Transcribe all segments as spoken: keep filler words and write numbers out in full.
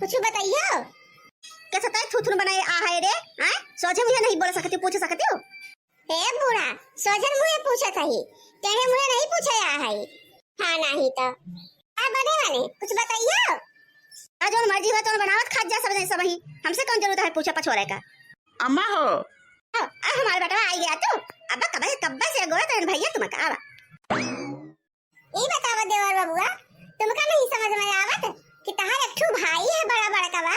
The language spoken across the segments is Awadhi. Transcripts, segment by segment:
कुछ बताइयो। कैसे तय थुथुन बनाए आ है रे? हैं? सोझे मुँहे नहीं बोल सकती, पूछ सकती हो? हे बूढ़ा, सोझे मुँहे पूछत हई, टेढ़े मुँहे नहीं पूछे आ है। हाँ, नहीं तो। आ बने वाले, कुछ बताइयो। आ जौन मर्जी हो, तौन बनावत खात जा सब, सब ही। हमसे कौन जरूरत है पूछे पछोरे का? अम्मा हो। आ, आ हमार बेटवा आई गया तू। अब कब, कब से गोरत रहन भैया तुमका, आवा। ई बतावा देवर बबुआ, तुमका नहीं समझ में आवत कि तहार एक ठो भाई है बड़ा बड़का बा?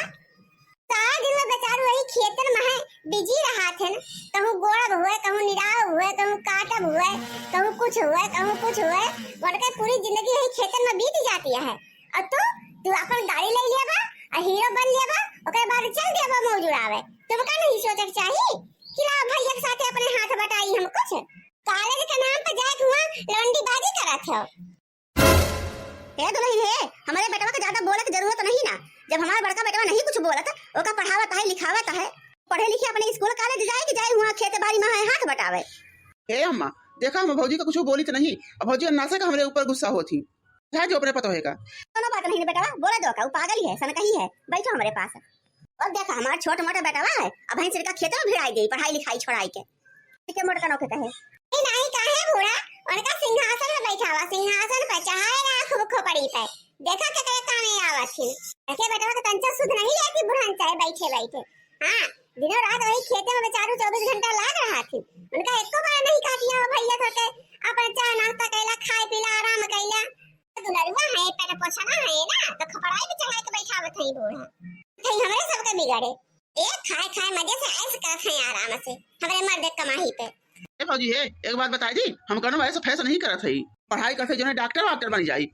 सारा दिन में बेचारू वही खेतन में है, बिजी रहा थे न। कहूँ गोड़ब हुए, कहूँ निराव हुए, कहूँ काटब हुए, कहूँ कुछ हुए, कहूँ कुछ हुए। उनके पूरी जिंदगी वही खेतन में बीत जाती है। और तू, तू अपन गाड़ी ले लिया बा, और हीरो बन लिया बा, ओकर बाद चल दिया बा मौज उड़ावे। तुमका नहीं सोचे के चाही कि लाओ भैया के साथे अपने हाथ बटाई हम कुछ? कॉलेज के नाम पे जाए के हुआ लौंडीबाजी करत हो। हे दुल्हन हे, हमरे बेटवा के ज्यादा बोले के जरूरत नहीं ना। जब हमार बड़का बेटवा नहीं कुछ बोलत, ओका पढ़ावत है, लिखावत है, पढ़े लिखे अपने स्कूल कॉलेज जाए कि जाए हुआ खेत बाड़ी में है हाथ बटावे। हे अम्मा, देखा हम भौजी का कुछ बोली तो नहीं, अब भौजी अन्नासे का हमरे ऊपर गुस्सा होत ही। जा जो अपने पतोहे का। कोनो बात नहीं ना बेटवा, बोले दो का, उ पागल ही है, सनकही है, बैठो हमरे पास। और देखा हमार छोट मोटा बेटवा है, अब हम सिरका खेत में भिड़ाई दे, पढ़ाई लिखाई छोड़ाई के। के मोटकनो के कहे। "ए नाई काहे बूढ़ा, उनका सिंहासन में बैठावा, सिंहासन पे चढ़ाए रहा खूब खोपड़ी पे। देखा केकरे कामे आवत हिन। देखे बेटवा के तंचा सुध नहीं लेती बुढ़न चाहे बैठे बैठे। हाँ, दिनों रात वही खेते में बेचारू चौबीस घंटा लाग रहा थी। उनका एको बार नहीं कहती है, भैया थोके अपन चाय नाश्ता कैला, खाए पीला, आराम कैला। दुलरुआ है, पेट पोछना है ना, तो खपड़ाई में चढ़ा के बैठावत है बूढ़ा। कहीं हमरे सबके बिगाड़े। ए खाए खाए मजे से ऐश करत हैं आराम से, हमरे मर्द के कमाई पे।" ए भौजी हे, एक बात बताई दी, हम कौनो ऐसा फैसला नहीं करत हई। पढ़ाई करते जो है डॉक्टर वाक्टर बन जाई,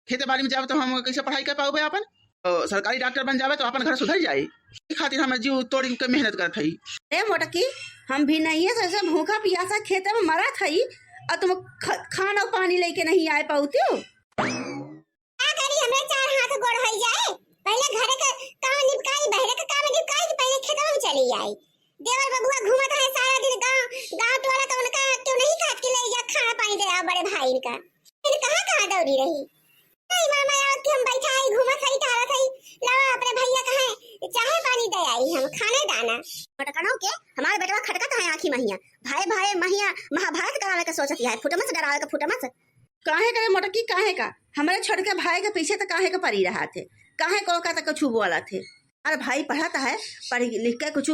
खेते बाड़ी में जावे तो हम कैसे पढ़ाई कर पाओगे अपन? तो सरकारी डॉक्टर बन जावे तो अपन घर सुधर जाई। ई खातिर हम जीव तोड़ के मेहनत करत हई। ए मोटकी, हम भी नहीं है, ऐसे भूखा पियासा खेते में मरत हई, और तुम ख-, खाना पानी लेके नहीं आए पाउती हो। का करी, हमरे चार हाथ गोड़ होई जाए, पहिले घरे के काम निपकाई, बहरे के काम निपकाई कि पहिले खेतवा में चली आई। देवर बबुआ घूमत है सारा दिन गांव, गांव टोला, तो उनका क्यों नहीं कहत कि ले जा खाना पानी दे आओ बड़े भाई इनका। फिर कहाँ कहाँ दौड़ी रही। नहीं मामा आओ कि हम बैठा आई, घूमत हई, टहलत हई, लावा अपने भैया कहे चाहे पानी दे आई, हम खाने दाना। पटकनो के हमारे बेटवा खटकत है आँखी महिया, भाई भाई महिया महाभारत करावे के सोचत है, फुटमस डरावे के फुटमस। काहे करे मोटकी, काहे का? हमरे छोटके भाई के पीछे त काहे के पड़ी रहा थे? काहे को का त कुछ बोला थे? अरे भाई पढ़त है, पढ़ लिख के कुछ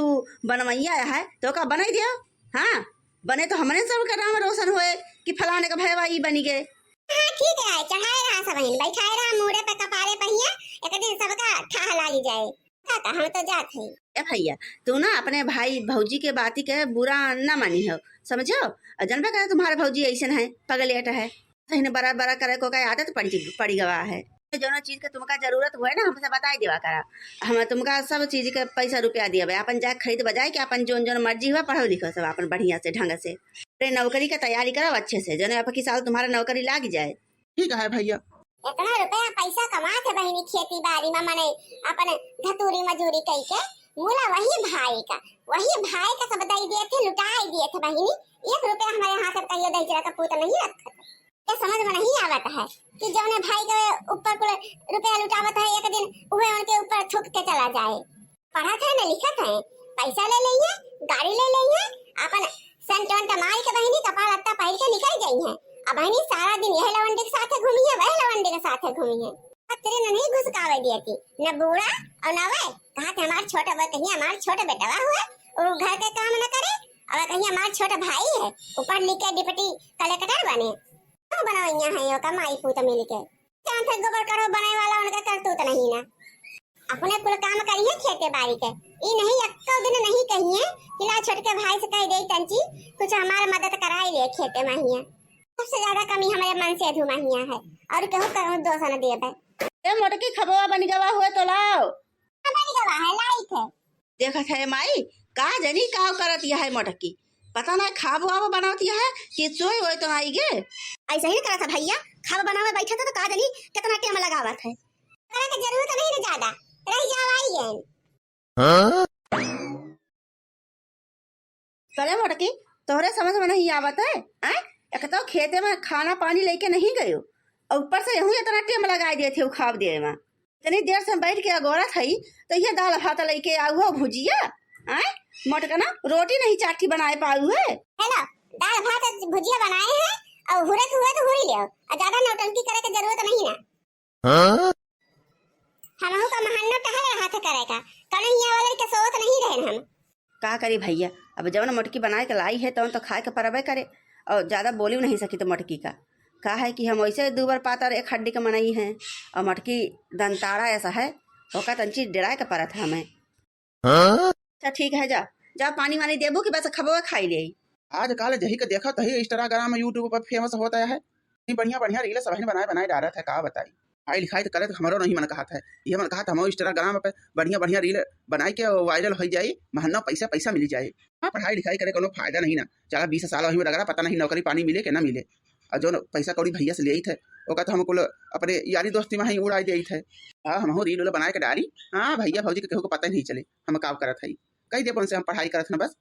बनवैया है, तो का बनाई दियो। हाँ, बने तो हमरे सब का नाम रोशन होए कि फलाने का भैया ई बनी गए। हाँ, ठीक है, चढ़ाए रहा सब बहिन, बैठाए रहा मूड़े पे कपारे पहिया, एक दिन सबका ठाह लागी जाए। का, का, हम तो जात हई। ए भैया, तू ना अपने भाई भौजी के बाती के बुरा ना मानी हो, समझो? और जनबे करे तुम्हारे भौजी ऐसन है, पगलेट है, सही ने बड़ा बड़ा करे को का आदत पड़ी, पड़ी गवा है। जौन चीज के तुमका जरूरत हुए ना, हमसे बताई देवा करा, हम तुमका सब चीज के पैसा रुपया दियबे, अपन जाए खरीद बजाए के अपन जौन जौन मर्जी हुआ पढ़ो लिखो सब अपन बढ़िया से ढंग से, अरे नौकरी के तैयारी करो अच्छे से, जौन अब की साल तुम्हारा नौकरी लाग जाए। ठीक है भैया। इतना रुपया पैसा कमात है बहिनी खेती बाड़ी में, मने अपन धतूरी मजूरी कई के, मुला वही भाई का, वही भाई का सब दई दिए थे, लुटाई दिए थे बहिनी। एक रुपया हमारे हाथ से कहियो दहिजरा का पूत नहीं रखत। ये समझ में नहीं आवत है कि जौने भाई के ऊपर कुल रुपया लुटावत है, एक दिन उहे उनके ऊपर थूक के चला जाए। पढ़त है न लिखत है, पैसा ले लेइहे, गाड़ी ले लेइहे, अपन सेंट वेंट मार के बहिनी कपड़ा लत्ता पहिर के निकल जाइहे। अब बहिनी सारा दिन यह लवंडी के साथे घूमिहे, वह लवंडी के साथे घूमिहे। तेरे न नहीं घुसकावे दिए थी, न बूढ़ा और न वे। कहा थे हमार छोटा, वो कहीं हमार छोटा बेटवा हुए, वो घर के काम न करे, और कहीं हमार छोटा भाई है, ऊपर लिखे डिप्टी कलेक्टर बने। तो बनवैया है यो का माई पूत मिल के। चांद से गोबर करो बने वाला उनका करतूत नहीं ना। अपने कुल काम करिए खेते बाड़ी के। ई नहीं एक्को दिन नहीं कहिए कि ला छोटके भाई से कह दे तंची कुछ हमार मदद कराई ले खेते महिया। सबसे ज्यादा कमी हमारे मन से अधू महिया है और कहूँ कहूँ दोष न देबे। ए मोटकी खबवा बन गवा हुए तो लाओ। हाँ, बन गवा है, लाइक है। देखत है माई, का जनी का करत यह है मोटकी, पता ना खाब वाब बनावत यह है कि सोई वोई तो आई गे। ऐसा ही करत है भैया, खाब बनावे बैठे थे तो का जनी कितना टाइम लगावत है। करे के जरूरत नहीं ना ज्यादा, रह जाओ आई गए। हाँ? करे मोटकी, तोहरे समझ में नहीं आवत है, आय? एक तो खेते में खाना पानी लेके नहीं गयो, और ऊपर से यहू इतना टाइम लगाई देते हो खाब देवे में। इतनी देर से हम बैठ के अगोरत हई, तो ये दाल भात लइके आऊ हो भुजिया, आय? मोटकना रोटी नहीं चार ठी बनाए पाऊ है। हेलो, दाल भात भुजिया बनाए हैं और हुरे के हुए तो हुरी लियो, और ज्यादा नौटंकी करे के जरूरत नहीं ना। हाँ? हमहू का महन्नो टहल रहा था करे का, कौनो हियाँ वाले के सोवत नहीं रहन हम। का करी भैया, अब जवन मोटकी बनाए के लाई है तवन तो खाए के परबे करे, और ज्यादा बोली नहीं सकी तो मोटकी का। का है कि हम वैसे दू बार पातर एक हड्डी के मनई हैं, और मोटकी दंताड़ा ऐसा है, ओका तंची डेराए के परत है हमें। हाँ? अच्छा ठीक है, जा, जा पानी वानी देबू कि बस खबवा खाई ले। आज काल जही के देखा तही Instagram में YouTube पर फेमस होता है। इतनी बढ़िया बढ़िया रील सब बनाए बनाए डालत है, का बताई। पढ़ाई लिखाई तो करे तो हमरो नहीं मन कहत है, ये मन कहत हमरो Instagram पे बढ़िया बढ़िया रील बनाए के viral हो जाई, महन्ना पैसा पैसा मिल जाए। हाँ, पढ़ाई लिखाई करे कोनो फायदा नहीं ना, चला बीस साल वही में रगड़ा, पता नहीं नौकरी पानी मिले के ना मिले। और जो पैसा कौड़ी भैया से ले थे, ओका तो हम कुल अपने यारी दोस्ती में ही उड़ाई दे थे। हाँ, हम रील उल बनाए के डाली। हाँ, भैया भौजी के केहू को पता ही नहीं चले हम का करत है, कही दे उनसे हम पढ़ाई करत ना बस।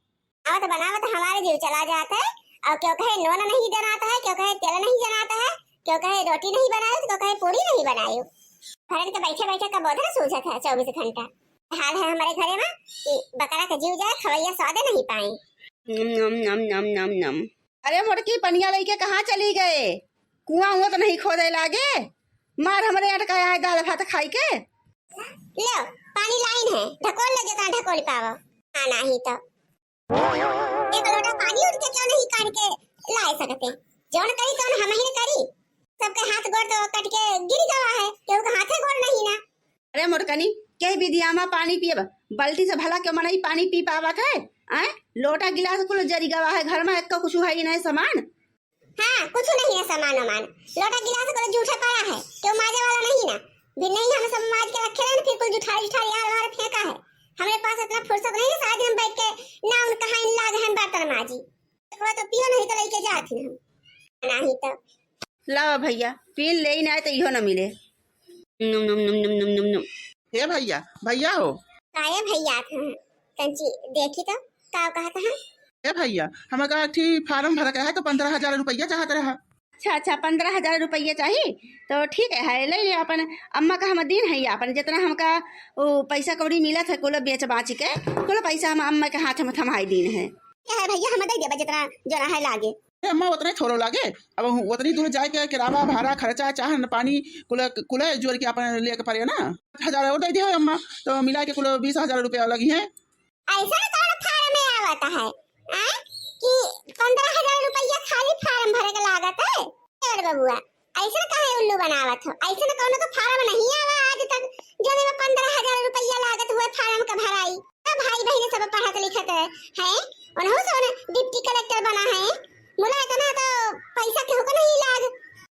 आवत बनावत हमारे जीव चला जात है, और क्यों कहे नून नहीं जनाता है, क्यों कहे तेल नहीं जनाता है, क्यों कहे रोटी नहीं बनायो, तो क्यों कहे पूरी नहीं बनायो। घरन के बैठे बैठे का बोधन सूझत है चौबीस घंटा। हाल है हमारे घरे में कि बकरा के जीव जाए, खवैया स्वादे नहीं पाए। नम, नम, नम, नम, नम, नम। अरे मोटकी, पनिया लइके कहाँ चली गए? कुआं हुआ तो नहीं खोदे लागे? मार हमरे अटकाया है दाल भात खाई के। लो, पानी लाइन है, ढकोल लो जितना ढकोल पावो। हाँ, नहीं तो एक लोटा पानी उठ के क्यों नहीं काढ़ के लाए सकते? जौन करी तौन हम ही न करी। सबके हाथ गोड़ तो कट के गिर गवा है, केहू के हाथे गोड़ नहीं ना। अरे मोटकनी, के बिदिया में पानी पियब? बाल्टी से भला के मनई पानी पी पावत है? आय, लोटा गिलास कुल जरी गवा है, घर में एक्को कुछ है ही नहीं सामान। हाँ, कुछ नहीं है सामान वामान। लोटा गिलास कुल जूठे पड़ा है, क्यों माजे वाला नहीं ना। भी नहीं हम सब माज के रखे रहे, फिर कुल जुठारी जुठारी यार वार फेंका है। हमरे पास इतना फुर्सत नहीं है, सारा दिन बैठ के ना उन कहाँ इन लाग हैं बर्तन माजी। थोड़ा तो पियो नहीं तो लेके जात ही हम। नहीं तो। लावा भैया, पीन ले ही ना तो इहो ना मिले। नुम, नुम, नुम, नुम, नुम, नुम, नुम। हे भैया, भैया हो। काहे भैया था? तंची देखी तो, का कहत है? हे भैया, हमका एक ठी फार्म भरे के है तो पन्द्रह हजार रुपया चाहत रहा। अच्छा, अच्छा, पन्द्रह हजार रुपया चाही तो ठीक है, ले ले अपन अम्मा का हम दीन है, अपन जितना हमका वो पैसा कौड़ी मिलत है, कुल बेच बाच के कुल पैसा हम अम्मा के हाथ में थमाई दीन है। क्या है भैया, हम दे देबा जितना जोना है लागे। ए अम्मा, उतने थोड़ो लागे, अब हम उतनी दूर जाए के किराया भाड़ा खर्चा चाहन पानी कुल कुल जोड़ के अपन लेके पड़े ना। पाँच हजार और दे दियो अम्मा, तो मिला के कुल बीस हजार रुपया लगी है। ऐसा कौन फार्म में आवत है, आ? कि पन्द्रह हजार रुपया खाली फार्म भरे के लागत है? ए बबुआ, ऐसा काहे उल्लू बनावत हो? ऐसा कौनो तो फार्म नहीं आवा आज तक, जौन में पन्द्रह हजार रुपया लागत हुए फार्म का भराई। सब भाई बहन सब पढ़त लिखत है, हैं? उनहु से उन्हें डिप्टी कलेक्टर बना है। मुला इतना तो पैसा केहू को नहीं लाग,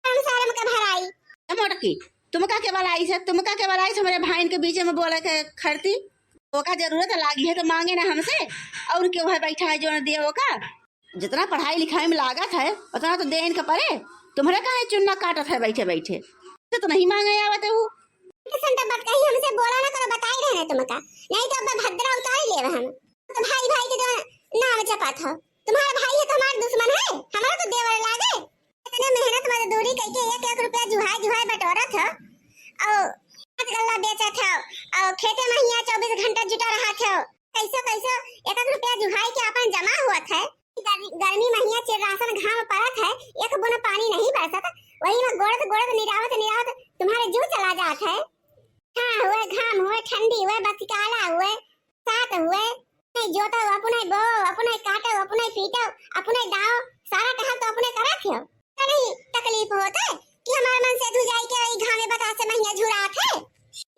फार्म सार्म का भराई। ए मोटकी, तुमका के बलाई से, तुमका के बलाई से हमरे भाइन के बीच में बोले के खरती? ओका जरूरत लागी है तो मांगे ना हमसे, और केहू है बैठा है जो न दे ओका। जितना पढ़ाई लिखाई में लागत है, उतना तो देन के परे। तुम्हरे काहे चुन्ना काटत है बैठे बैठे? तो, तो नहीं मांगे आवत है वो। ऐसन तो बात कहीं हमसे बोला ना करो, बताई रहे हैं तुमका, नहीं तो अब भद्रा उतार लेब हम। तो भाई भाई के जो नाम जपात हो, तुम्हारा भाई है तो हमारा दुश्मन है, हमारा तो देवर लागे। इतने मेहनत मजदूरी करके एक एक रुपया जुहाय जुहाय बटोरत हो, और हाथ गल्ला बेचत हो, और खेते में हियाँ चौबीस घंटा जुटा रहत हो, कैसो कैसो एक एक रुपया जुहाय के अपन जमा हुआ है। गर-, गर्मी में हियाँ चिर्रासन घाम पड़त है, एक बूंद पानी नहीं बरसत, वही में गोड़त गोड़त निरावत निरावत तुम्हारे जीव चला जात है। हाँ हुए, घाम हुए, ठंडी हुए, बसिकाला हुए, सात हुए, अपने जोतो, अपने बो, अपने काटो, अपने पीटो, अपने दाओ, सारा टहल तो अपने करत हो। तो नहीं तकलीफ होत है कि हमार मन से धुजाई के ई घामे बतासे महिया झुरात है?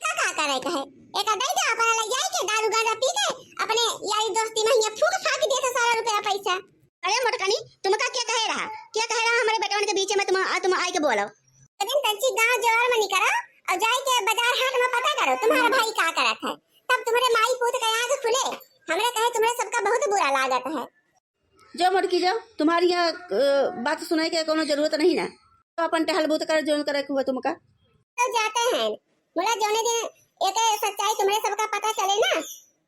का, का करे कहे? एक दे दे, अपना ले जाए के दारू गांजा पी के अपने यारी दोस्ती महिया फूंक फांक देत है सारा रुपया पैसा। अरे मोटकनी, तुमका क्या कहे रहा? क्या कहे रहा हमारे बेटवन के बीच में तुम, आ, तुम आई के बोलो? दिन तंची गांव जवार में निकरा और जाए के बाजार हाट में पता करो, तुम्हारा भाई का करत है, तब तुम्हारे माई पूत का आँख खुले। हमरे कहे तुम्हारे सबका बहुत बुरा लागत है। जो मोटकी जाओ, तुम्हारी यहाँ, अ, बात सुनाई के कोनो जरूरत नहीं ना, तो अपन टहल बूत कर, जोन करे के हुआ तुमका। तो जाते हैं, मुला जोने दिन एक सच्चाई तुम्हारे सबका पता चले ना,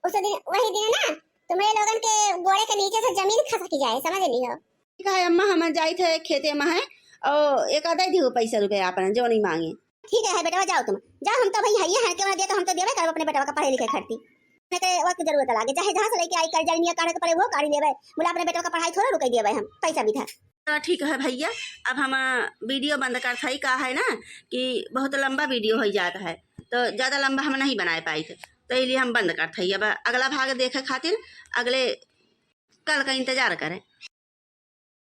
उस दिन, वही दिन ना तुम्हारे लोगन के गोड़े के नीचे से जमीन खसक जाए, समझ लियो। ठीक है अम्मा, हम जाइत है खेते में है, और एक आधा दियो पैसा रुपया अपन, जो नहीं मांगे। ठीक है, है बेटवा, जाओ तुम, जाओ, हम तो भाई हइये हैं, क्यों ना दिया तो हम तो देवे करब अपने बेटवा का पढ़े लिखे खर्ची। अपने के वक्त जरूरत लागे, चाहे जहाँ से लेके आई, कर्जा लिया काढ़े के पड़े, वो काढ़ी लेवे, बोला अपने बेटवा का पढ़ाई थोड़ा रुके देवे हम, पैसा भी था। तो ठीक है भैया, अब हम वीडियो बंद करत हई, का है ना कि बहुत लंबा वीडियो हो जात है, तो ज्यादा लंबा हम नहीं बनाए पाई थे, तो इसलिए हम बंद करत हई। अब अगला भाग देखे खातिर अगले कल का इंतजार करें।